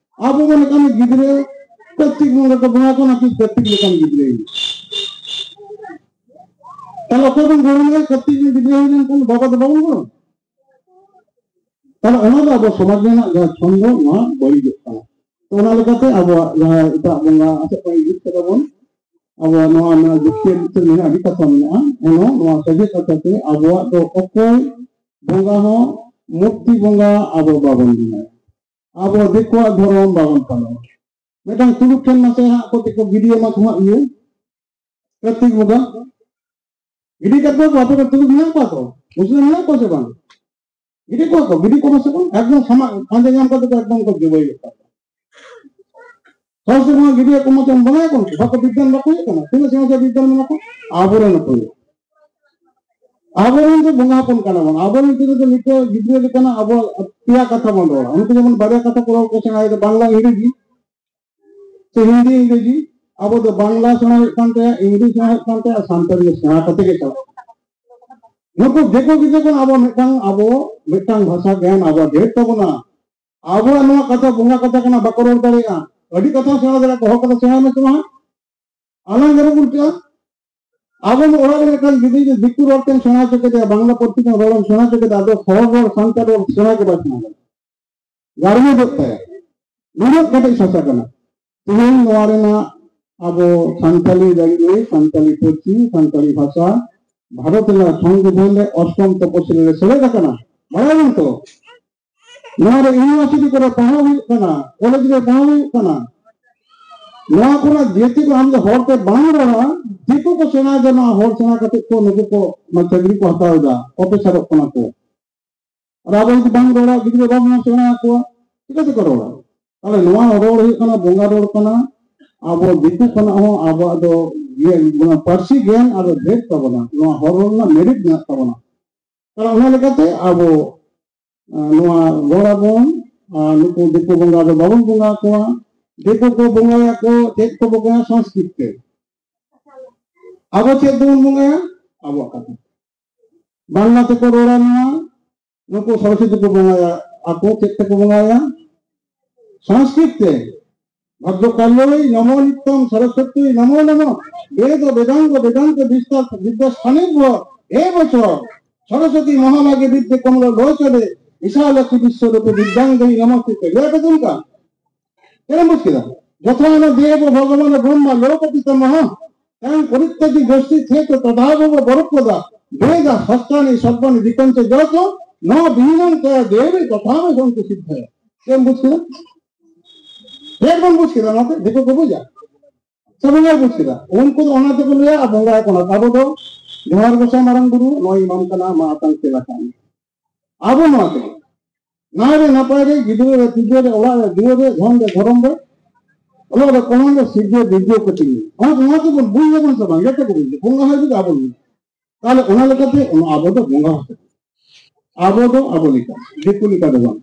ᱟᱵᱚ ᱵᱚᱱ ᱞᱮᱠᱟᱱ ᱜᱤᱫᱽᱨᱟᱹ ᱠᱟᱹᱨᱛᱤᱠ ᱵᱚᱸᱜᱟ ᱠᱚ ᱵᱚᱸᱜᱟ ᱠᱚ ᱱᱟᱠᱤ ᱠᱟᱹᱨᱛᱤᱠ ᱞᱮᱠᱟᱱ ᱜᱤᱫᱽᱨᱟᱹ ᱜᱮ᱾ ᱛᱟᱦᱞᱮ ᱚᱠᱚᱭ ᱵᱚᱱ ᱜᱚᱲᱚ ᱟᱭᱟ? ᱠᱟᱹᱨᱛᱤᱠ ᱨᱮᱱ ᱜᱤᱫᱽᱨᱟᱹ ᱦᱩᱭ ᱞᱮᱱᱠᱷᱟᱱ ᱵᱟᱵᱟ ᱫᱚ ᱵᱟᱵᱚᱱ ᱜᱚᱲᱚ? ᱛᱟᱦᱞᱮ ᱚᱱᱟ ᱫᱚ ᱟᱵᱚ ᱥᱚᱢᱟᱡᱽ ᱨᱮᱱᱟᱜ ᱡᱟᱦᱟᱸ ᱪᱷᱚᱱᱫᱚ, ᱱᱚᱣᱟ ᱵᱟᱹᱲᱤᱡᱚᱜ ᱠᱟᱱᱟ᱾ ᱛᱚ ᱚᱱᱟ ᱞᱮᱠᱟᱛᱮ ᱟᱵᱚᱣᱟᱜ ᱡᱟᱦᱟᱸ ᱮᱴᱟᱜ ᱵᱚᱸᱜᱟ ᱟᱛᱮᱫ ᱵᱚᱱ ᱤᱫᱤ ᱠᱟᱫᱟ ᱵᱚᱱ, ᱟᱵᱚᱣᱟᱜ ᱱᱚᱣᱟ ᱢᱮᱱᱟᱜᱼᱟ, ᱡᱩᱠᱛᱤ ᱟᱹᱰᱤ ᱩᱛᱟᱹᱨ ᱢᱮᱱᱟᱜᱼᱟ, ᱟᱹᱰᱤ ᱠᱟᱛᱷᱟ ᱢᱮᱱᱟᱜᱼᱟ᱾ ᱮᱱᱦᱚᱸ ᱱᱚᱣᱟ ᱥᱚᱡᱷᱮ ᱠᱟᱛᱷᱟ ᱛᱮ ᱟᱵᱚᱣᱟᱜ ᱫᱚ ᱚᱠᱚᱭ ᱵᱚᱸᱜᱟ ᱦᱚᱸ ᱢᱩᱨᱛᱤ ᱵᱚᱸᱜᱟ ᱟᱵᱚ ᱵᱟᱵᱚᱱ ᱵᱮᱱᱟᱣᱟ᱾ ᱟᱵᱚ ᱫᱤᱠᱩᱣᱟᱜ ᱫᱷᱚᱨᱚᱢ ᱵᱟᱵᱚᱱ ᱯᱟᱞᱚᱱᱟ᱾ ᱢᱤᱫᱴᱟᱝ ᱛᱩᱲᱩᱠ ᱴᱷᱮᱱ ᱢᱟᱥᱮ ᱦᱟᱸᱜ ᱠᱚ ᱪᱮᱫ ᱠᱚ ᱜᱤᱰᱤ ᱮᱢᱟ ᱠᱚ ᱦᱟᱸᱜ ᱤᱭᱟᱹ ᱠᱟᱹᱨᱛᱤᱠ ᱵᱚᱸᱜᱟ᱾ ᱜᱤᱰᱤ ᱠᱟᱛᱮ ᱠᱚ ᱟᱯᱮ ᱠᱚ ᱛᱩᱲᱩᱠ ᱢᱮᱱᱟᱜ ᱠᱚᱣᱟ ᱛᱚ? ᱢᱩᱥᱞᱤᱢ ᱢᱮᱱᱟᱜ ᱠᱚᱣᱟ ᱥᱮ ᱵᱟᱝ? ᱜᱤᱰᱤ ᱠᱚᱣᱟ ᱠᱚ, ᱜᱤᱰᱤ ᱠᱚ ᱢᱟᱥᱮ ᱠᱚ᱾ ᱮᱠᱫᱚᱢ ᱥᱟᱢᱟᱜ ᱯᱟᱸᱡᱟ ᱧᱟᱢ ᱠᱟᱛᱮ ᱠᱚ ᱮᱠᱫᱚᱢ ᱠᱚ ᱡᱚᱵᱚᱭ ᱜᱚᱫ ᱠᱟᱜ ᱠᱚᱣᱟ᱾ ᱦᱚᱲ ᱥᱮ ᱵᱟᱝ ᱜᱤᱰᱤ ᱠᱚ ᱢᱚᱪᱚᱱ ᱵᱚᱸᱜᱟᱭᱟ ᱠᱚ, ᱵᱟᱠᱚ ᱵᱤᱫᱽᱫᱟᱱ ᱵᱟᱠᱚ ᱦᱩᱭᱩᱜ ᱠᱟᱱᱟ᱾ ᱛᱤᱱᱟᱹᱜ ᱥᱮᱬᱟ ᱥᱮᱬᱟ ᱵᱤᱫᱽᱫᱟᱱ ᱢᱮᱱᱟᱜ ᱠᱚ? ᱟᱵᱚᱨᱮᱱ ᱠᱚ ᱦᱩᱭᱩᱜ᱾ ᱟᱵᱚᱨᱮᱱ ᱫᱚ ᱵᱚᱸᱜᱟ ᱦᱚᱯᱚᱱ ᱠᱟᱱᱟ ᱵᱚᱱ᱾ ᱟᱵᱚᱨᱮᱱ ᱛᱮᱫᱚ ᱱᱤᱛᱚᱜ ᱜᱤᱫᱽᱨᱟᱹ ᱞᱮᱠᱟᱱᱟᱜ ᱟᱵᱚ ᱯᱮᱭᱟ ᱠᱟᱛᱷᱟ ᱵᱚᱱ ᱨᱚᱲᱟ᱾ ᱩᱱᱠᱩ ᱡᱮᱢᱚᱱ ᱵᱟᱨᱭᱟ ᱠᱟᱛᱷᱟ ᱠᱚ ᱨᱚᱲ ᱠᱚ ᱥᱮᱬᱟᱭᱮᱫᱟ, ᱵᱟᱝᱞᱟ ᱤᱝᱨᱮᱡᱤ ᱥᱮ ᱦᱤᱱᱫᱤ ᱤᱝᱨᱮᱡᱤ᱾ ᱟᱵᱚ ᱫᱚ ᱵᱟᱝᱞᱟ ᱥᱮᱬᱟ ᱦᱩᱭᱩᱜ ᱠᱟᱱ ᱛᱟᱭᱟ, ᱤᱝᱨᱮᱡᱤ ᱥᱮᱬᱟ ᱦᱩᱭᱩᱜ ᱠᱟᱱ ᱛᱟᱭᱟ, ᱟᱨ ᱥᱟᱱᱛᱟᱲᱤ ᱥᱮᱬᱟ ᱠᱟᱛᱮ ᱜᱮ ᱪᱟᱞᱟᱜ ᱠᱟᱱᱟ᱾ ᱱᱩᱠᱩ ᱫᱤᱠᱩ ᱜᱤᱫᱽᱨᱟᱹ ᱠᱷᱚᱱ ᱟᱵᱚ ᱢᱤᱫᱴᱟᱝ, ᱟᱵᱚ ᱢᱤᱫᱴᱟᱝ ᱵᱷᱟᱥᱟ ᱜᱮᱭᱟᱱ ᱟᱵᱚ ᱰᱷᱮᱨ ᱛᱟᱵᱚᱱᱟ᱾ ᱟᱵᱚᱣᱟᱜ ᱱᱚᱣᱟ ᱠᱟᱛᱷᱟ ᱵᱚᱸᱜᱟ ᱠᱟᱛᱷᱟ ᱠᱟᱱᱟ, ᱵᱟᱠᱚ ᱨᱚᱲ ᱫᱟᱲᱮᱭᱟᱜᱼᱟ᱾ ᱟᱹᱰᱤ ᱠᱟᱛᱷᱟ ᱥᱮᱬᱟ ᱫᱟᱲᱮᱭᱟᱜᱼᱟ, ᱦᱚᱲ ᱠᱟᱛᱷᱟ ᱥᱮᱬᱟᱭ ᱢᱮ ᱥᱮ ᱵᱟᱝ? ᱟᱞᱟᱝ ᱜᱮᱵᱚᱱ ᱩᱞᱴᱟᱹᱜᱼᱟ᱾ ᱟᱵᱚ ᱫᱚ ᱚᱲᱟᱜ ᱨᱮ ᱢᱤᱫᱴᱟᱝ ᱜᱤᱫᱽᱨᱟᱹ ᱡᱩᱫᱤ ᱫᱤᱠᱩ ᱨᱚᱲ ᱛᱮᱢ ᱥᱮᱬᱟ ᱦᱚᱪᱚ ᱠᱮᱫᱮᱭᱟ, ᱵᱟᱝᱞᱟ ᱯᱟᱹᱨᱥᱤ ᱛᱮᱢ ᱨᱚᱲ ᱮᱢ ᱥᱮᱬᱟ ᱦᱚᱪᱚ ᱠᱮᱫᱮᱭᱟ, ᱟᱫᱚ ᱦᱚᱲ ᱨᱚᱲ, ᱥᱟᱱᱛᱟᱲ ᱨᱚᱲ ᱥᱮᱬᱟ ᱜᱮ ᱵᱟᱭ ᱥᱮᱬᱟ ᱫᱟᱲᱮᱭᱟᱜᱼᱟ᱾ ᱜᱟᱨᱢᱮᱫᱚᱜ ᱛᱟᱭᱟ᱾ ᱱᱩᱱᱟᱹᱜ ᱠᱟᱹᱴᱤᱡ ᱵᱷᱟᱥᱟ ᱠᱟᱱᱟ᱾ ᱛᱮᱦᱮᱧ ᱱᱚᱣᱟ ᱨᱮᱱᱟᱜ ᱟᱵᱚ ᱥᱟᱱᱛᱟᱞᱤ ᱞᱟᱹᱜᱤᱫ ᱨᱮ ᱥᱟᱱᱛᱟᱞᱤ ᱯᱟᱹᱨᱥᱤ, ᱥᱟᱱᱛᱟᱞᱤ ᱵᱷᱟᱥᱟ, ᱵᱷᱟᱨᱚᱛ ᱨᱮᱱᱟᱜ ᱥᱚᱝᱵᱤᱫᱷᱟᱱ ᱨᱮ ᱚᱥᱴᱚᱢ ᱛᱚᱯᱚᱥᱤᱞᱤ ᱨᱮ ᱥᱮᱞᱮᱫ ᱟᱠᱟᱱᱟ᱾ ᱵᱟᱲᱟᱭ ᱵᱚᱱ ᱛᱚ, ᱱᱚᱣᱟ ᱨᱮ ᱤᱭᱩᱱᱤᱵᱷᱟᱨᱥᱤᱴᱤ ᱠᱚᱨᱮ ᱯᱟᱲᱦᱟᱣ ᱦᱩᱭᱩᱜ ᱠᱟᱱᱟ, ᱠᱚᱞᱮᱡᱽ ᱨᱮ ᱯᱟᱲᱦᱟᱣ ᱦᱩᱭᱩᱜ ᱠᱟᱱᱟ᱾ ᱱᱚᱣᱟ ᱠᱷᱚᱱᱟᱜ ᱡᱮ ᱪᱮᱫ ᱟᱢ ᱫᱚ ᱦᱚᱲ ᱛᱮ ᱵᱟᱝ ᱨᱚᱲᱟ, ᱫᱤᱠᱩ ᱠᱚ ᱥᱮᱬᱟ ᱮᱫᱟ, ᱱᱚᱣᱟ ᱦᱚᱲ ᱥᱮᱬᱟ ᱠᱟᱛᱮ ᱠᱚ ᱱᱩᱠᱩ ᱠᱚ ᱚᱱᱟ ᱪᱟᱹᱠᱨᱤ ᱠᱚ ᱦᱟᱛᱟᱣ ᱮᱫᱟ, ᱯᱨᱚᱯᱷᱮᱥᱚᱨᱚᱜ ᱠᱟᱱᱟ ᱠᱚ᱾ ᱟᱨ ᱟᱵᱚ ᱡᱩᱫᱤ ᱵᱟᱝ ᱨᱚᱲᱟ, ᱜᱤᱫᱽᱨᱟᱹ ᱵᱟᱵᱚᱱ ᱥᱮᱬᱟ ᱟᱠᱚᱣᱟ, ᱪᱤᱠᱟᱹ ᱛᱮᱠᱚ ᱨᱚᱲᱟ? ᱛᱟᱦᱞᱮ ᱱᱚᱣᱟ ᱨᱚᱲ ᱦᱩᱭᱩᱜ ᱠᱟᱱᱟ ᱵᱚᱸᱜᱟ ᱨᱚᱲ ᱠᱟᱱᱟ᱾ ᱟᱵᱚ ᱫᱤᱠᱩ ᱠᱷᱚᱱᱟᱜ ᱦᱚᱸ ᱟᱵᱚᱣᱟᱜ ᱫᱚ ᱤᱭᱟᱹ, ᱢᱟᱱᱮ ᱯᱟᱹᱨᱥᱤ ᱜᱮᱭᱟᱱ ᱟᱵᱚ ᱰᱷᱮᱨ ᱛᱟᱵᱚᱱᱟ, ᱱᱚᱣᱟ ᱦᱚᱲ ᱨᱚᱲ ᱨᱮᱱᱟᱜ ᱢᱮᱨᱤᱴ ᱢᱮᱱᱟᱜ ᱛᱟᱵᱚᱱᱟ᱾ ᱚᱱᱟ ᱞᱮᱠᱟᱛᱮ ᱟᱵᱚ, ᱟᱸ, ᱱᱚᱣᱟ ᱜᱚᱲ ᱟᱵᱚᱱ, ᱟᱨ ᱱᱩᱠᱩ ᱫᱤᱠᱩ ᱵᱚᱸᱜᱟ ᱫᱚ ᱵᱟᱵᱚᱱ ᱵᱚᱸᱜᱟ ᱟᱠᱚᱣᱟ᱾ ᱫᱤᱠᱩ ᱠᱚ ᱵᱚᱸᱜᱟᱭᱟᱠᱚ, ᱪᱮᱫ ᱠᱚ ᱵᱚᱸᱜᱟᱭᱟ? ᱥᱚᱝᱥᱠᱨᱤᱛ ᱛᱮ᱾ ᱟᱵᱚ ᱪᱮᱫ ᱛᱮᱵᱚᱱ ᱵᱚᱸᱜᱟᱭᱟ? ᱟᱵᱚᱣᱟᱜ ᱠᱟᱛᱷᱟ᱾ ᱵᱟᱝᱞᱟ ᱛᱮᱠᱚ ᱨᱚᱲᱟ ᱱᱚᱣᱟ, ᱱᱩᱠᱩ ᱥᱚᱨᱚᱥᱚᱛᱤ ᱠᱚ ᱵᱚᱸᱜᱟᱭᱟ᱾ ᱟᱠᱚ ᱪᱮᱫ ᱛᱮᱠᱚ ᱵᱚᱸᱜᱟᱭᱟ? ᱥᱚᱝᱥᱠᱨᱤᱛ ᱛᱮ᱾ ᱵᱷᱚᱫᱽᱨᱚᱠᱟᱞᱭ ᱱᱚᱢᱚ ᱱᱤᱛᱭᱚᱢ ᱥᱚᱨᱚᱥᱚᱛᱤ ᱱᱚᱢᱚ ᱱᱚᱢᱚ। ᱵᱮᱫ ᱵᱮᱫᱟᱝᱜ ᱵᱮᱫᱟᱱᱛ বিদ্যা বিদ্যা স্থানেভ্যো এব চ। সরস্বতী মহাভাগে বিদ্যে কমল লোচনে। বিশালাক্ষী বিশ্বরূপে বিদ্যাং দেহি নমোস্তুতে। ᱞᱟᱹᱭ ᱟᱯᱮ ᱪᱮᱫ ᱞᱮᱠᱟ? ᱪᱮᱫ ᱮᱢ ᱵᱩᱡᱽ ᱠᱮᱫᱟ? ᱡᱚᱛᱷᱟᱱ ᱫᱮᱵ ᱵᱷᱚᱜᱚᱵᱟᱱ ᱵᱨᱚᱦᱢᱟ ᱞᱳᱠ ᱯᱤᱛᱟᱢᱚᱦ। ᱛᱟᱝ ᱯᱚᱨᱤᱛᱛᱟᱡᱤ ᱜᱳᱥᱴᱤ ᱛᱷᱮᱛ ᱛᱚᱫᱟᱵᱚ ᱵᱚᱨᱚᱯᱚᱫᱟ। ᱵᱮᱫ ᱥᱟᱥᱛᱨᱟᱱᱤ ᱥᱚᱨᱵᱟᱱᱤ ᱵᱤᱠᱚᱧᱪ ᱡᱚᱛ। ᱱᱚ ᱵᱤᱦᱤᱱᱟᱝ ᱛᱚᱭᱟ ᱫᱮᱵᱤ ᱛᱚᱛᱷᱟᱢ ᱥᱚᱝᱠᱩ ᱥᱤᱫᱷᱟᱭᱟ। ᱪᱮᱫ ᱮᱢ ᱵᱩᱡᱽ ᱠᱮᱫᱟ? ᱪᱮᱫ ᱵᱚᱱ ᱵᱩᱡᱽ ᱠᱮᱫᱟ? ᱚᱱᱟᱛᱮ ᱫᱤᱠᱩ ᱠᱚ ᱵᱩᱡᱟ? ᱥᱮ ᱵᱚᱸᱜᱟᱭ ᱵᱩᱡᱽ ᱠᱮᱫᱟ? ᱩᱱᱠᱩ ᱫᱚ ᱚᱱᱟ ᱛᱮᱠᱚ ᱞᱟᱹᱭᱟ, ᱟᱨ ᱵᱚᱸᱜᱟ ᱠᱟᱱᱟ᱾ ᱟᱵᱚ ᱫᱚ ᱡᱚᱦᱟᱨ ᱜᱚᱸᱥᱟᱭ ᱢᱟᱨᱟᱝ ᱵᱩᱨᱩ, ᱱᱚᱜᱼᱚᱭ ᱮᱢᱟᱢ ᱠᱟᱱᱟ, ᱢᱟ ᱟᱛᱟᱝ ᱪᱮᱞᱟ ᱠᱟᱜ ᱢᱮ᱾ ᱟᱵᱚ ᱱᱚᱣᱟ ᱛᱮ ᱱᱟᱭ ᱨᱮ ᱱᱟᱯᱟᱭ ᱨᱮ, ᱜᱤᱫᱽᱨᱟᱹ ᱨᱮ ᱯᱤᱫᱽᱨᱟᱹ ᱨᱮ, ᱚᱲᱟᱜ ᱨᱮ ᱫᱩᱣᱟᱹᱨ ᱨᱮ, ᱫᱷᱚᱱ ᱨᱮ ᱫᱷᱚᱨᱚᱢ ᱨᱮ, ᱚᱞᱚᱜ ᱨᱮ ᱠᱚᱞᱚᱢ ᱨᱮ, ᱥᱤᱨᱡᱟᱹ ᱵᱤᱨᱡᱟᱹ ᱠᱚ ᱛᱤᱸᱜᱩ᱾ ᱚᱱᱟ ᱱᱚᱣᱟ ᱛᱮᱵᱚᱱ ᱵᱩᱡᱽ ᱟᱵᱚᱱ ᱥᱮ ᱵᱟᱝ? ᱡᱚᱛᱚ ᱠᱚ ᱵᱩᱡᱽ, ᱵᱚᱸᱜᱟ ᱦᱚᱸ ᱵᱩᱡᱽ, ᱟᱵᱚ ᱵᱚᱱ ᱵᱩᱡᱽ᱾ ᱛᱟᱦᱞᱮ ᱚᱱᱟ ᱞᱮᱠᱟᱛᱮ ᱚᱱᱟ ᱟᱵᱚ ᱫᱚ ᱵᱚᱸᱜᱟ ᱦᱚᱸ ᱟᱵᱚ ᱫᱚ ᱟᱵᱚ ᱞᱮᱠᱟ, ᱫᱤᱠᱩ ᱞᱮᱠᱟ ᱫᱚ ᱵᱟᱝ,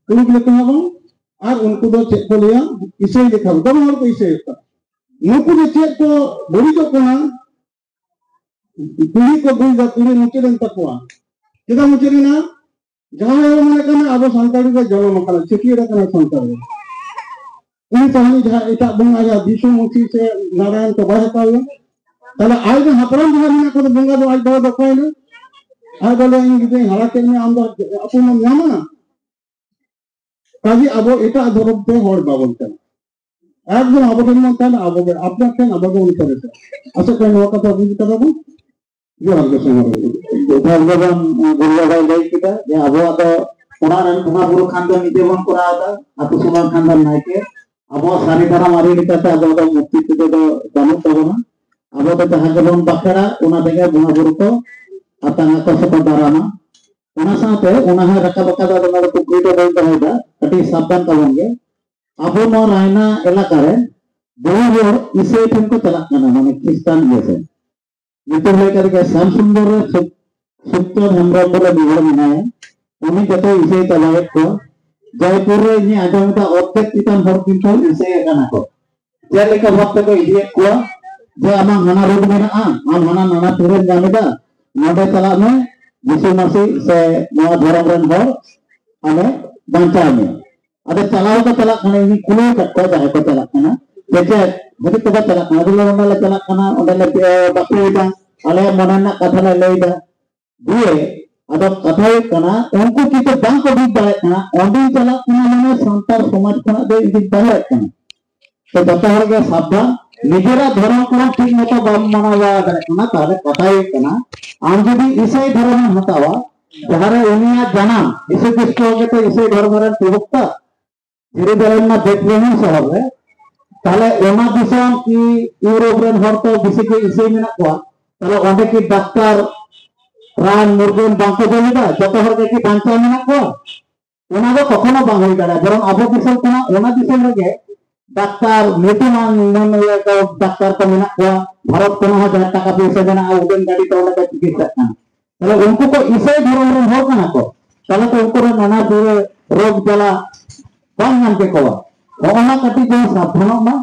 ᱛᱩᱲᱩᱠ ᱞᱮᱠᱟ ᱦᱚᱸ ᱵᱟᱝ, ᱟᱨ ᱩᱱᱠᱩ ᱫᱚ ᱪᱮᱫ ᱠᱚ ᱞᱟᱹᱭᱟ, ᱤᱥᱟᱹᱭ ᱞᱮᱠᱟ, ᱫᱚᱢᱮ ᱦᱚᱲ ᱠᱚ ᱤᱥᱟᱹᱭᱮᱫ ᱠᱚᱣᱟ᱾ ᱱᱩᱠᱩ ᱫᱚ ᱪᱮᱫ ᱠᱚ ᱵᱟᱹᱲᱤᱡᱚᱜ ᱠᱟᱱᱟ, ᱠᱩᱲᱤ ᱠᱚ ᱵᱩᱡᱽ ᱮᱫᱟ, ᱠᱩᱲᱤ ᱢᱩᱪᱟᱹᱫ ᱮᱱ ᱛᱟᱠᱚᱣᱟ᱾ ᱪᱮᱫᱟᱜ ᱢᱩᱪᱟᱹᱫ ᱮᱱᱟ? ᱡᱟᱦᱟᱸᱭ ᱦᱚᱲ ᱢᱚᱱᱮ ᱠᱟᱱᱟ ᱟᱵᱚ ᱥᱟᱱᱛᱟᱲᱤ ᱨᱮ ᱡᱟᱱᱟᱢ ᱟᱠᱟᱱᱟ, ᱪᱷᱟᱹᱴᱭᱟᱹᱨ ᱟᱠᱟᱱᱟ ᱥᱟᱱᱛᱟᱲ ᱨᱮ, ᱩᱱᱤ ᱛᱟᱦᱞᱮ ᱡᱟᱦᱟᱸ ᱮᱴᱟᱜ ᱵᱚᱸᱜᱟ ᱡᱟᱦᱟᱸ ᱵᱤᱥᱱᱩ ᱢᱩᱨᱛᱤ ᱥᱮ ᱱᱟᱨᱟᱭᱚᱱ ᱠᱚ ᱵᱟᱭ ᱦᱟᱛᱟᱣ ᱮᱫᱟ? ᱛᱟᱦᱞᱮ ᱟᱡ ᱨᱮᱱ ᱦᱟᱯᱲᱟᱢ ᱡᱟᱦᱟᱸ ᱢᱮᱱᱟᱜ ᱠᱚᱫᱚ ᱵᱚᱸᱜᱟ ᱫᱚ ᱟᱡ ᱵᱟᱵᱟ ᱫᱚ ᱚᱠᱚᱭᱮᱱᱟ? ᱟᱡ ᱫᱚ ᱞᱟᱹᱭᱟ, "ᱤᱧ ᱜᱤᱫᱽᱨᱟᱹᱧ ᱦᱟᱨᱟ ᱠᱮᱫ ᱢᱮᱭᱟ, ᱟᱢ ᱫᱚ ᱟᱹᱯᱩᱢ ᱮᱢ ᱧᱟᱢᱟ?" ᱠᱟᱡᱮ ᱟᱵᱚ ᱮᱴᱟᱜ ᱫᱷᱚᱨᱚᱢ ᱛᱮ ᱦᱚᱲ ᱵᱟᱵᱚᱱ ᱪᱟᱞᱟᱜᱼᱟ᱾ ᱮᱠᱫᱚᱢ ᱟᱵᱚ ᱴᱷᱮᱱ ᱵᱚᱱ ᱛᱟᱦᱮᱱᱟ, ᱟᱵᱚ ᱜᱮ ᱟᱯᱱᱟᱨ ᱴᱷᱮᱱ ᱟᱵᱚ ᱜᱮ ᱚᱱᱩᱥᱟᱨᱮ ᱪᱟᱞᱟᱜᱼᱟ᱾ ᱟᱥᱟ ᱠᱚᱨᱮ ᱱᱚᱣᱟ ᱠᱟᱛᱷᱟ ᱵᱩᱡᱽ ᱠᱟᱫᱟ ᱵᱚᱱ᱾ ᱡᱚᱦᱟᱨ ᱜᱮ ᱥᱚᱢᱟᱡᱽ᱾ ᱡᱚᱦᱟᱨ ᱜᱮ ᱵᱚᱱ, ᱜᱩᱨᱩ ᱵᱟᱵᱟᱭ ᱞᱟᱹᱭ ᱠᱮᱫᱟ ᱡᱮ ᱟᱵᱚᱣᱟᱜ ᱫᱚ ᱚᱲᱟᱜ ᱨᱮᱱ ᱵᱚᱸᱜᱟ ᱵᱩᱨᱩ ᱠᱷᱟᱱ ᱫᱚ ᱱᱤᱡᱮ ᱵᱚᱱ ᱠᱚᱨᱟᱣ ᱮᱫᱟ, ᱟᱹᱛᱩ ᱥᱚᱢᱟᱡᱽ ᱠᱷᱟᱱ ᱫᱚ ᱱᱟᱭᱠᱮ᱾ ᱟᱵᱚᱣᱟᱜ ᱥᱟᱹᱨᱤ ᱫᱷᱚᱨᱚᱢ ᱟᱹᱨᱤ ᱞᱮᱠᱟᱛᱮ ᱟᱵᱚ ᱫᱚ ᱢᱩᱨᱛᱤ ᱯᱩᱡᱟᱹ ᱫᱚ ᱵᱟᱹᱱᱩᱜ ᱛᱟᱵᱚᱱᱟ᱾ ᱟᱵᱚ ᱫᱚ ᱡᱟᱦᱟᱸ ᱜᱮᱵᱚᱱ ᱵᱟᱠᱷᱮᱲᱟ, ᱚᱱᱟ ᱛᱮᱜᱮ ᱵᱚᱸᱜᱟ ᱵᱩᱨᱩ ᱠᱚ ᱟᱛᱟᱝ ᱟᱠᱚ ᱥᱮᱠᱚ ᱫᱟᱨᱟᱢᱟ᱾ ᱚᱱᱟ ᱥᱟᱶᱛᱮ ᱚᱱᱟ ᱦᱚᱸ ᱨᱟᱠᱟᱵ ᱟᱠᱟᱫᱟ, ᱚᱱᱟ ᱫᱚ ᱯᱩᱠᱷᱨᱤ ᱫᱚ ᱵᱟᱹᱧ ᱫᱚᱦᱚᱭᱮᱫᱟ, ᱠᱟᱹᱴᱤᱡ ᱥᱟᱵᱫᱷᱟᱱ ᱛᱟᱵᱚᱱ ᱜᱮ᱾ ᱟᱵᱚ ᱱᱚᱣᱟ ᱨᱟᱭᱱᱟ ᱮᱞᱟᱠᱟ ᱨᱮ ᱵᱚᱦᱩ ᱦᱚᱲ ᱤᱥᱟᱹᱭ ᱴᱷᱮᱱ ᱠᱚ ᱪᱟᱞᱟᱜ ᱠᱟᱱᱟ, ᱢᱟᱱᱮ ᱠᱷᱨᱤᱥᱴᱟᱱ ᱤᱭᱟᱹ ᱥᱮᱫ᱾ ᱱᱤᱛᱚᱜ ᱞᱟᱹᱭ ᱠᱟᱫ ᱜᱮᱭᱟ ᱥᱟᱢ ᱥᱩᱱᱫᱚᱨ ᱨᱮ ᱥᱩ-, ᱥᱩᱠᱪᱟᱸᱫ ᱦᱮᱢᱵᱨᱚᱢ ᱵᱚᱞᱮ ᱢᱤᱫ ᱦᱚᱲ ᱢᱮᱱᱟᱭᱟ, ᱩᱱᱤ ᱡᱚᱛᱚ ᱤᱥᱟᱹᱭ ᱪᱟᱞᱟᱣᱮᱫ ᱠᱚᱣᱟ᱾ ᱡᱚᱭᱯᱩᱨ ᱨᱮ ᱤᱧᱤᱧ ᱟᱸᱡᱚᱢ ᱮᱫᱟ, ᱚᱨᱫᱷᱮᱠ ᱪᱮᱛᱟᱱ ᱦᱚᱲ ᱠᱤᱱᱛᱩ ᱤᱥᱟᱹᱭ ᱟᱠᱟᱱᱟ ᱠᱚ᱾ ᱪᱮᱫ ᱞᱮᱠᱟ ᱵᱷᱟᱵ ᱛᱮᱠᱚ ᱤᱫᱤᱭᱮᱫ ᱠᱚᱣᱟ ᱡᱮ ᱟᱢᱟᱜ ᱦᱟᱱᱟ ᱨᱳᱜᱽ ᱢᱮᱱᱟᱜᱼᱟ, ᱟᱢ ᱦᱟᱱᱟ ᱱᱟᱱᱟ ᱯᱤᱲᱟᱹᱢ ᱧᱟᱢ ᱮᱫᱟ, ᱱᱚᱰᱮ ᱪᱟᱞᱟᱜ ᱢᱮ, ᱡᱤᱥᱩ ᱢᱟᱹᱥᱤ ᱥᱮ ᱱᱚᱣᱟ ᱫᱷᱚᱨᱚᱢ ᱨᱮᱱ ᱦᱚᱲ ᱟᱞᱮ ᱵᱟᱧᱪᱟᱣ ᱢᱮᱭᱟ᱾ ᱟᱫᱚ ᱪᱟᱞᱟᱣ ᱠᱚ ᱪᱟᱞᱟᱜ ᱠᱟᱱᱟ, ᱤᱧ ᱠᱩᱞᱤ ᱟᱠᱟᱫ ᱠᱚᱣᱟ ᱡᱟᱦᱟᱸᱭ ᱠᱚ ᱪᱟᱞᱟᱜ ᱠᱟᱱᱟ, ᱡᱮ ᱪᱮᱫ ᱦᱟᱹᱵᱤᱡ ᱛᱮᱯᱮ ᱪᱟᱞᱟᱜ ᱠᱟᱱᱟ? ᱟᱫᱚ ᱚᱸᱰᱮ ᱞᱮ ᱪᱟᱞᱟᱜ ᱠᱟᱱᱟ, ᱚᱸᱰᱮ ᱞᱮ ᱮ, ᱵᱟᱯᱮᱭᱮᱫᱟ, ᱟᱞᱮᱭᱟᱜ ᱢᱚᱱᱮ ᱨᱮᱱᱟᱜ ᱠᱟᱛᱷᱟ ᱞᱮ ᱞᱟᱹᱭᱫᱟ᱾ ᱫᱤᱭᱮ ᱟᱫᱚ ᱠᱟᱛᱷᱟ ᱦᱩᱭᱩᱜ ᱠᱟᱱᱟ, ᱩᱱᱠᱩ ᱠᱤᱱᱛᱩ ᱵᱟᱝ ᱠᱚ ᱵᱩᱡᱽ ᱫᱟᱲᱮᱭᱟᱜ ᱠᱟᱱᱟ, ᱚᱸᱰᱮᱧ ᱪᱟᱞᱟᱜ ᱠᱟᱱᱟ ᱢᱟᱱᱮ ᱥᱟᱱᱛᱟᱲ ᱥᱚᱢᱟᱡᱽ ᱠᱷᱚᱱᱟᱜ ᱫᱚ ᱤᱧ ᱫᱚᱧ ᱵᱟᱦᱨᱮᱜ ᱠᱟᱱᱟ᱾ ᱛᱚ ᱡᱚᱛᱚ ᱦᱚᱲ ᱜᱮ ᱥᱟᱵᱫᱷᱟᱱ, ᱱᱤᱡᱮᱨᱟᱜ ᱫᱷᱚᱨᱚᱢ ᱠᱚᱨᱚᱢ ᱴᱷᱤᱠ ᱢᱚᱛᱚ ᱵᱟᱢ ᱢᱟᱱᱟᱣ ᱵᱟᱲᱟ ᱫᱟᱲᱮᱭᱟᱜ ᱠᱟᱱᱟ᱾ ᱛᱟᱦᱞᱮ ᱠᱟᱛᱷᱟ ᱦᱩᱭᱩᱜ ᱠᱟᱱᱟ, ᱟᱢ ᱡᱩᱫᱤ ᱤᱥᱟᱹᱭ ᱫᱷᱚᱨᱚᱢ ᱮᱢ ᱦᱟᱛᱟᱣᱟ, ᱡᱟᱦᱟᱸᱨᱮ ᱩᱱᱤᱭᱟᱜ ᱡᱟᱱᱟᱢ, ᱡᱤᱥᱩ ᱠᱷᱨᱤᱥᱴᱚ ᱜᱮᱛᱚ ᱤᱥᱟᱹᱭ ᱫᱷᱚᱨᱚᱢ ᱨᱮᱱ ᱯᱨᱚᱵᱚᱠᱛᱟ, ᱡᱮᱨᱩᱡᱟᱞᱮᱢ ᱨᱮᱱᱟᱜ ᱵᱮᱛᱞᱮᱦᱮᱢ ᱥᱚᱦᱚᱨ ᱨᱮ, ᱛᱟᱦᱞᱮ ᱚᱱᱟ ᱫᱤᱥᱚᱢ ᱠᱤ ᱤᱭᱩᱨᱳᱯ ᱨᱮᱱ ᱦᱚᱲ ᱛᱚ ᱵᱮᱥᱤ ᱜᱮ ᱤᱥᱟᱹᱭ ᱢᱮᱱᱟᱜ ᱠᱚᱣᱟ, ᱛᱟᱦᱞᱮ ᱚᱸᱰᱮ ᱠᱤ ᱰᱟᱠᱛᱟᱨ ᱨᱟᱱ ᱢᱩᱨᱜᱟᱹᱱ ᱵᱟᱝᱠᱚ ᱡᱚᱢ ᱮᱫᱟ? ᱡᱚᱛᱚ ᱦᱚᱲ ᱜᱮ ᱠᱤ ᱵᱟᱧᱪᱟᱣ ᱢᱮᱱᱟᱜ ᱠᱚᱣᱟ? ᱚᱱᱟ ᱫᱚ ᱠᱚᱠᱷᱚᱱᱳ ᱵᱟᱝ ᱦᱩᱭ ᱫᱟᱲᱮᱭᱟᱜᱼᱟ᱾ ᱵᱚᱨᱚᱝ ᱟᱵᱚ ᱫᱤᱥᱚᱢ ᱠᱷᱚᱱᱟᱜ ᱚᱱᱟ ᱫᱤᱥᱚᱢ ᱨᱮᱜᱮ ᱰᱟᱠᱛᱟᱨ, ᱧᱩᱛᱩᱢᱟᱱ ᱢᱟᱱᱮ ᱰᱟᱠᱛᱟᱨ ᱠᱚ ᱢᱮᱱᱟᱜ ᱠᱚᱣᱟ᱾ ᱵᱷᱟᱨᱚᱛ ᱠᱷᱚᱱᱟᱜ ᱦᱚᱸ ᱡᱟᱦᱟᱸ ᱴᱟᱠᱟ ᱯᱚᱭᱥᱟ ᱢᱮᱱᱟᱜᱼᱟ, ᱩᱰᱟᱹᱱ ᱜᱟᱹᱰᱤ ᱛᱮ ᱚᱸᱰᱮ ᱠᱚ ᱪᱤᱠᱤᱛᱥᱟᱜ ᱠᱟᱱᱟ᱾ ᱛᱟᱦᱞᱮ ᱩᱱᱠᱩ ᱠᱚ ᱤᱥᱟᱹᱭ ᱫᱷᱚᱨᱚᱢ ᱨᱮᱱ ᱦᱚᱲ ᱠᱟᱱᱟ ᱠᱚ, ᱛᱟᱦᱞᱮ ᱛᱚ ᱩᱱᱠᱩ ᱨᱮᱱ ᱱᱟᱱᱟ ᱯᱤᱲᱟᱹ ᱨᱳᱜᱽ ᱡᱟᱞᱟ ᱵᱟᱝ ᱧᱟᱢ ᱠᱮᱠᱚᱣᱟ᱾ ᱦᱚᱸᱜᱼᱚ ᱱᱟ ᱠᱟᱹᱴᱤᱡ ᱵᱚᱱ ᱥᱟᱵᱫᱷᱟᱱᱚᱜ ᱢᱟ᱾